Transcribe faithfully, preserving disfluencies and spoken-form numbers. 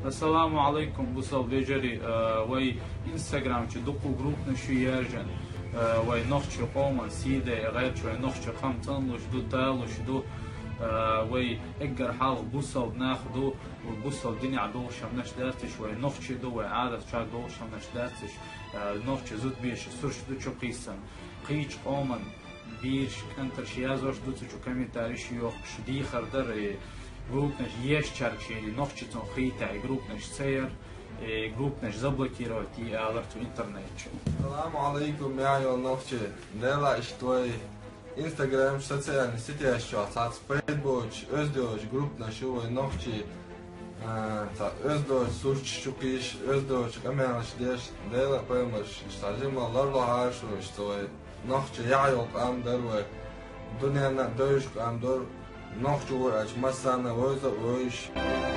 Ассаламу алайкум, бусалба вежарий, э, вай Instagram чу дукха группанаш ю яьржина, э, вай нохчий къоман сий де, гӀерча вай нохчий къам цӀанлуш ду, талуш ду, э, вай эггара хьалха бусалба нах ду, бусалба динехь долуш хӀуманаш дац уьш, вай нохчий ду, вай Ӏадаташка долуш хӀуманаш дац уьш, э, нохчий зудбеша сурташ ду чу кхийсина. Кхечу къоман бийраш, кӀантарш яздеш ду цу чу, комментариш йохуш, дехар дар, и группанаш ешчаьрга шена нохчий цунах хийтта, и группанаш ца яр, и группанаш заблокировать йи алар цу интернет чу. Салам алейкум, я йолу нохчий. Дела иштта вай Instagram социальный сетеш чохь цхьацца пайда боцуш, оьзда йоцуш группанаш ю вай нохчий, а, цхьа оьзда йоцу сурташ чу кхийсаш, оьзда йоцу къамелаш деш, Делан пайхамарш иштта жимма ларло хьаша, иштта вай нохчий яхь йолу къам дара вай. Дуьненна а девзаш къам дара. Нохчо ву аьлча, массарна а вевза а вевзаш.